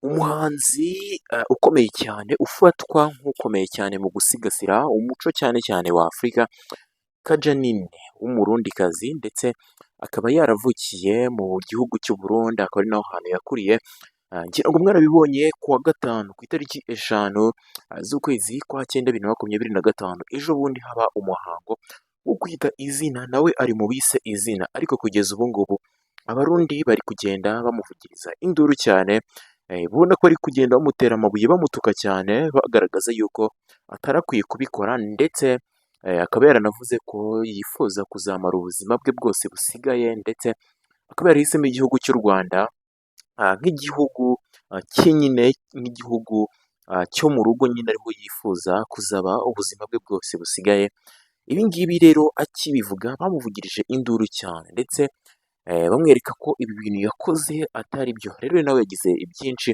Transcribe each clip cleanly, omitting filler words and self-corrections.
Umuhanzi ukomeye cyane, ufatwa nk'ukomeye cyane mu gusigasira umuco cyane cyane wa Afurika, Khadja Nin w'Umurundikazi, ndetse akaba yaravukiye mu gihugu cy'u Burundi, akaba ari naho hantu yakuriye. Ngira ngo mwarabibonye ku wa gatanu ku itariki 5 z'ukwezi kwa cyenda 2025, ejo bundi haba umuhango wo kwita izina, nawe ari mu bise izina, ariko kugeza ubu ngubu Abarundi bari kugenda bamuvugiriza induru cyane, ubona ko bari kugenda bamutera amabuye, bamutuka cyane, bagaragaza yuko atarakwiye kubikora, ndetse akaba yaranavuze ko yifuza kuzamara ubuzima bwe bwose busigaye, ndetse akaba yarahisemo igihugu cy'u Rwanda nk'igihugu cye nyine, nk'igihugu cyo mu rugo nyine, ariho yifuza kuzaba ubuzima bwe bwose busigaye. Ibi ngibi rero akibivuga bamuvugirije induru cyane, ndetse bamwereka ko ibi bintu yakoze atari byo. Rero nawe yagize byinshi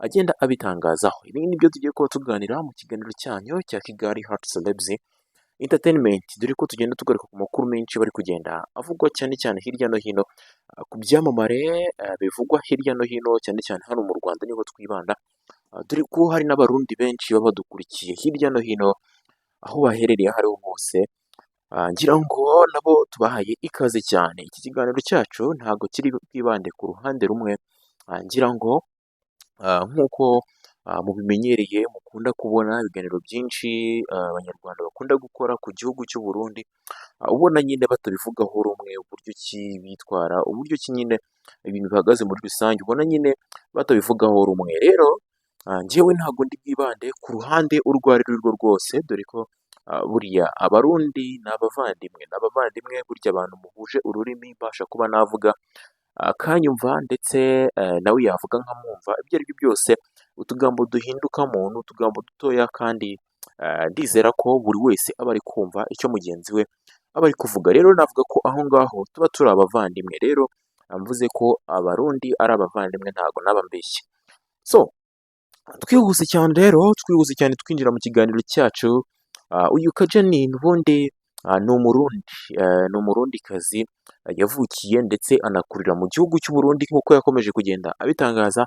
agenda abitangazaho. Ibi nibyo tugiye kuba tuganira mu kiganiro cyanyu cya Kigali Hot Celebs Entertainment, dore ko tugenda tugaruka ku makuru menshi bari kugenda avugwa cyane cyane hirya no hino ku byamamare bivugwa hirya no hino, cyane cyane hano mu Rwanda niho twibanda, dore ko hari n'Abarundi benshi baba badukurikiye hirya no hino aho baherereye aho ariho hose. Ngira ngo nabo tubahaye ikaze cyane. Iki kiganiro cyacu ntabwo kiri bwibande ku ruhande rumwe, ngira ngo nk'uko mubimenyereye, mukunda kubona ibiganiro byinshi Abanyarwanda bakunda gukora ku gihugu cy'u Burundi, ubona nyine batabivugaho rumwe, uburyo ki bitwara, uburyo ki nyine ibintu bihagaze muri rusange, ubona nyine batabivugaho rumwe. Rero njyewe ntabwo ndi bwibande ku ruhande urwo ari rwo rwose, dore ko buriya Abarundi ni abavandimwe, ni abavandimwe. Burya abantu muhuje ururimi, mbasha kuba navuga akanyumva, ndetse nawe yavuga nkamwumva. Ibyo ari byo byose utugambo duhindukamo ni utugambo dutoya, kandi ndizera ko buri wese aba ari kumva icyo mugenzi we aba ari kuvuga. Rero navuga ko aho ngaho tuba turi abavandimwe. Rero mvuze ko Abarundi ari abavandimwe ntabwo naba mbeshye. So twihuse cyane rero, twihuse cyane twinjira mu kiganiro cyacu. Uyu Khadja Nin ubundi ni Umurundi, ni Umurundikazi, yavukiye ndetse anakurira mu gihugu cy'u Burundi nk'uko yakomeje kugenda abitangaza.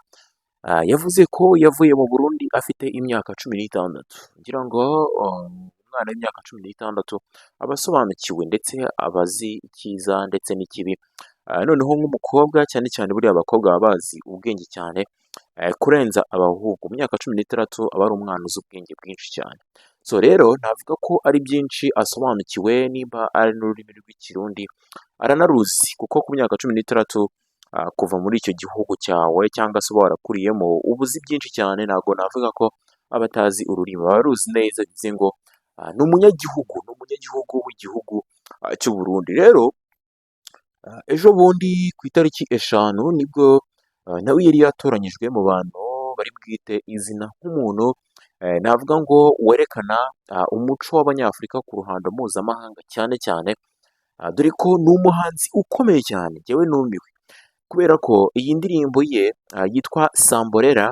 Yavuze ko yavuye mu Burundi afite imyaka 16. Ngira ngo umwana w'imyaka 16 aba asobanukiwe, ndetse aba azi icyiza ndetse n'ikibi. Noneho nk'umukobwa cyane cyane, buriya abakobwa baba bazi ubwenge cyane kurenza abahungu. Mu myaka 16 aba ari umwana uzi ubwenge bwinshi cyane. So rero navuga ko ari byinshi asobanukiwe, nimba ari n'ururimi rw'Ikirundi aranaruzi, kuko ku myaka 16 kuva muri icyo gihugu cyawe cyangwa se uba warakuriyemo, uba uzi byinshi cyane. Ntabwo navuga ko aba atazi ururimi, aba aruzi neza, bivuze ngo ni umunyagihugu, ni umunyagihugu w'igihugu cy'u Burundi. Rero ejo bundi ku itariki 5 nibwo nawe yari yatoranyijwe mu bantu bari bwite izina nk'umuntu navuga ngo werekana umuco w'Abanyafurika ku ruhando mpuzamahanga cyane cyane, dore ko ni umuhanzi ukomeye cyane. Njyewe numiwe kubera ko iyi ndirimbo ye yitwa Sambolera,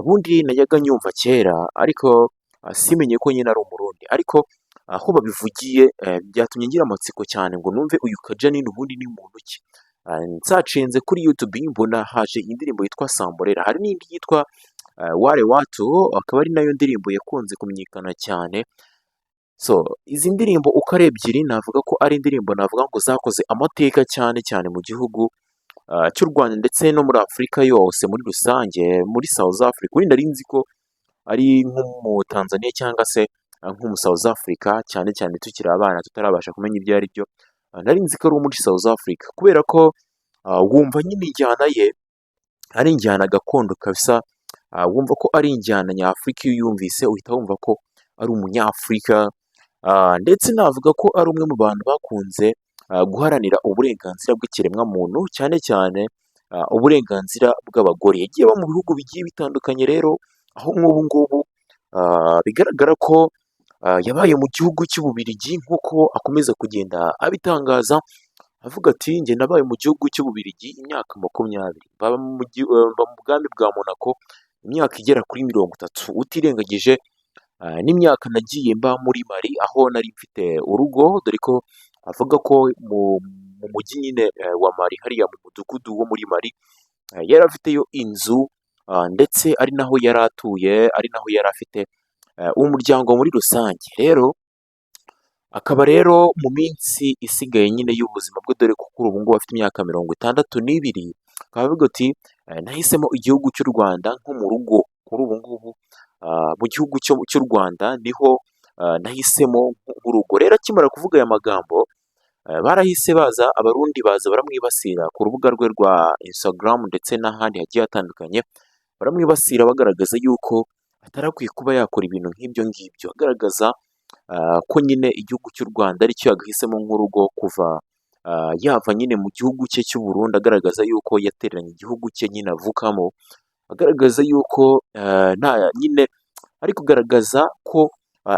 bundi najyaga nyumva kera ariko simenye ko nyine ari Umurundi, ariko aho babivugiye byatumye ngira amatsiko cyane ngo numve uyu Khadja Nin ubundi ni muntu ki. Nsacinze kuri YouTube mbona haje indirimbo yitwa Sambolera, hari n'indi yitwa Wale Watu, akaba ari nayo ndirimbo yakunze kumenyekana cyane. So izi ndirimbo uko ari ebyiri navuga ko ari indirimbo navuga ngo zakoze amateka cyane cyane mu gihugu cy'u Rwanda, ndetse no muri Afurika yose muri rusange, muri South Africa. Ubundi nari nzi ko ari nk'umu Tanzania cyangwa se nk'umu South Africa, cyane cyane tukiri abana tutarabasha kumenya ibyo ari byo, nari nzi ko ari uwo muri South Africa, kubera ko wumva nyine injyana ye ari injyana gakondo kabisa, wumva ko ari injyana nyafurika. Iyo uyumvise uhita wumva ko ari Umunyafurika, ndetse navuga ko ari umwe mu bantu bakunze guharanira uburenganzira bw'ikiremwamuntu, cyane cyane uburenganzira bw'abagore. Yagiye aba mu bihugu bigiye bitandukanye rero, aho nk'ubu ngubu bigaragara ko yabaye mu gihugu cy'Ububiligi, nk'uko akomeza kugenda abitangaza avuga ati: "Njye nabaye mu gihugu cy'Ububiligi imyaka 20, mba mu bwami bwa Monaco imyaka igera kuri 30, utirengagije n'imyaka nagiye mba muri Mali aho nari mfite urugo", dore ko avuga ko mu mujyi nyine wa Mali, hariya mu mudugudu wo muri Mali, yari afiteyo inzu. ndetse ari naho yari atuye, ari naho yari afite umuryango muri rusange. Rero akaba rero mu minsi isigaye nyine y'ubuzima bwe, dore ko kuri ubu ngubu afite imyaka 62, akaba avuga ati: "Nahisemo igihugu cy'u Rwanda nko mu rugo. Kuri ubu ngubu mu gihugu cy'u Rwanda niho nahisemo nk'urugo." Rero akimara kuvuga aya magambo, barahise baza, Abarundi baza baramwibasira ku rubuga rwe rwa Instagram ndetse n'ahandi hagiye hatandukanye, baramwibasira bagaragaza yuko atari akwiye kuba yakora ibintu nk'ibyo ngibyo, agaragaza ko nyine igihugu cy'u Rwanda aricyo yagahisemo nk'urugo kuva yava nyine mu gihugu cye cy'u Burundi, agaragaza yuko yatereranye igihugu cye nyine avukamo, agaragaza yuko nta nyine ari kugaragaza ko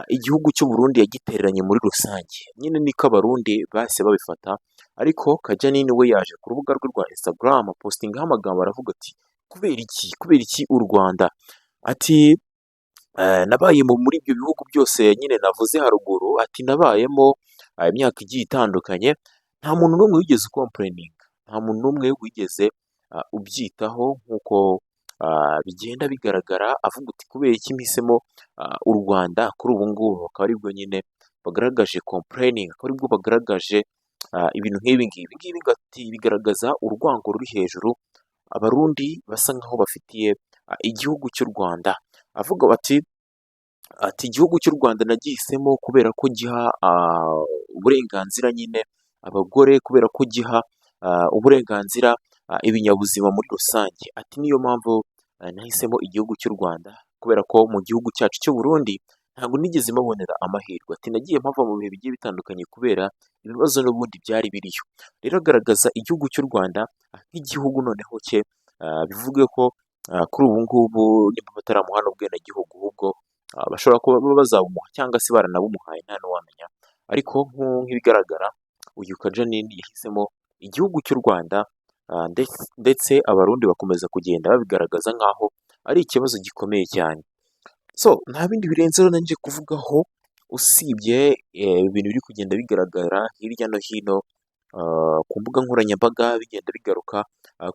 igihugu cy'u Burundi yagitereranye muri rusange. Nyine niko Abarundi bahise babifata, ariko Khadja Nin we yaje ku rubuga rwe rwa Instagram apostingaho amagambo, aravuga ati: "Kubera iki? Kubera iki u Rwanda?" Ati: "Nabaye muri ibyo bihugu byose nyine navuze haruguru," ati: "nabayemo imyaka igiye itandukanye, nta muntu n'umwe wigeze ucomplaininga, nta muntu n'umwe wigeze ubyitaho nk'uko bigenda bigaragara." Avuga uti: "Kubera iki mpisemo u Rwanda kuri ubu ngubu?" Akaba aribwo nyine bagaragaje complaining, akaba aribwo bagaragaje ibintu nk'ibi ngibi. Ibi ngibi ati bigaragaza urwango ruri hejuru Abarundi basa nkaho bafitiye igihugu cy'u Rwanda. Avuga ati: "Igihugu cy'u Rwanda nagihisemo kubera ko giha uburenganzira nyine abagore, kubera ko giha uburenganzira ibinyabuzima muri rusange." Ati: "Niyo mpamvu nahisemo igihugu cy'u Rwanda, kubera ko mu gihugu cyacu cy'u Burundi ntabwo nigeze mpabonera amahirwe." Ati: "Nagiye mpava mu bihe bigiye bitandukanye kubera ibibazo n'ubundi byari biriyo." Rero agaragaza igihugu cy'u Rwanda nk'igihugu noneho cye, bivuge ko kuri ubu ngubu niba bataramuha n'ubwenegihugu, ahubwo bashobora kuba bazabumuha cyangwa se baranabumuhaye, nta n'uwamenya. Ariko nk'ibigaragara uyu Khadja Nin yahisemo igihugu cy'u Rwanda, ndetse Abarundi bakomeza kugenda babigaragaza nk'aho ari ikibazo gikomeye cyane. So nta bindi birenze rero nje kuvugaho usibye ibintu biri kugenda bigaragara hirya no hino ku mbuga nkoranyambaga, bigenda bigaruka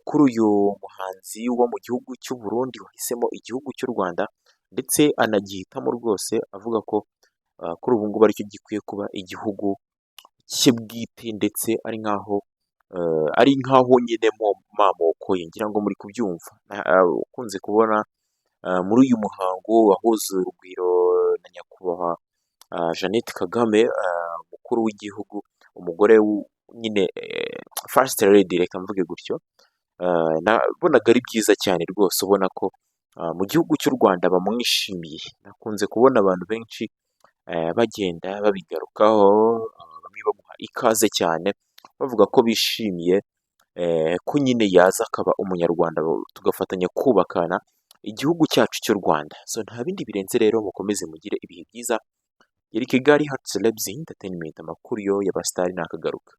kuri uyu muhanzi wo mu gihugu cy'u Burundi wahisemo igihugu cy'u Rwanda, ndetse anagihitamo rwose avuga ko kuri ubu ngubu aricyo gikwiye kuba igihugu cye bwite, ndetse ari nkaho nyine mamoko ye. Ngira ngo muri kubyumva, ukunze kubona muri uyu muhango wahuza urugwiro na nyakubahwa Jeannette Kagame, umukuru w'igihugu, umugore nyine, First Lady, reka mvuge gutyo. Nabonaga ari byiza cyane rwose, ubona ko mu gihugu cy'u Rwanda bamwishimiye. Nakunze kubona abantu benshi bagenda babigarukaho, bamwe bamuha ikaze cyane, bavuga ko bishimiye ko nyine yaza akaba Umunyarwanda, tugafatanya kubakana igihugu cyacu cy'u Rwanda. So nta bindi birenze rero, mukomeze mugire ibihe byiza. Yari Kigali Hot Celebs Entertainment, amakuru yo y'abasitari nakagaruka.